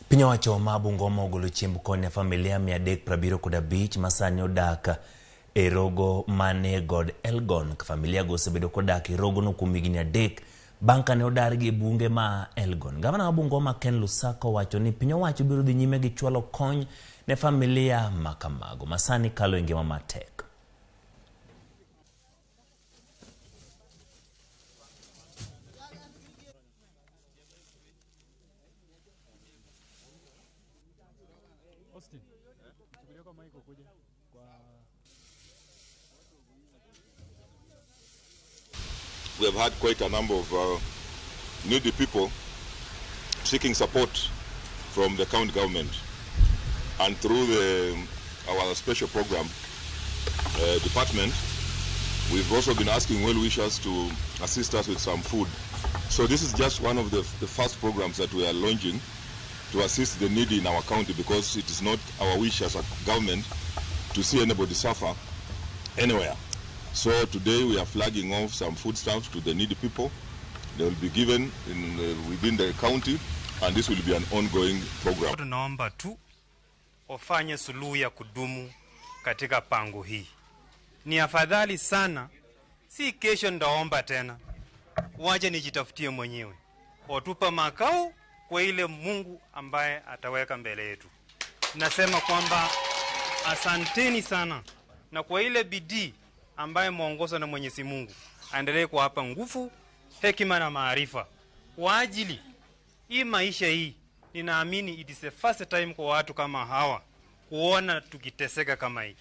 Piny owacho ma Bungoma ogolo chiemb kony ne familia 375 ma sani odak e rogo mane God Elgon. Familia go osebedo kodak e rogono kuom higni 3 bang' kane odargi e bunge ma Elgon. Gavana ma Bungoma Ken Lusaka owacho ni piny owacho biro dhi nyime gi chwalo kony ne familia ma kamago ma sani kalo e ngima matek. We have had quite a number of needy people seeking support from the county government, and through our special program department, we've also been asking well-wishers to assist us with some food. So this is just one of the first programs that we are launching to assist the needy in our county, because it is not our wish as a government to see anybody suffer anywhere. So today we are flagging off some foodstuffs to the needy people. They will be given within the county, and this will be an ongoing program. Tunaomba tu wafanye suluhu ya kudumu katika pango hii. Ni afadhali sana, si kesho ndaomba tena, waje nijitafutie mwenyewe. Watupa makao kwa ile Mungu ambaye ataweka mbele yetu. Nasema kwamba asanteni sana, na kwa ile bidii ambaye muongozwa na Mwenyezi Mungu aendelee kuwapa nguvu, hekima na maarifa kwa ajili hii maisha hii. Ninaamini it is the first time kwa watu kama hawa kuona tukiteseka kama hii.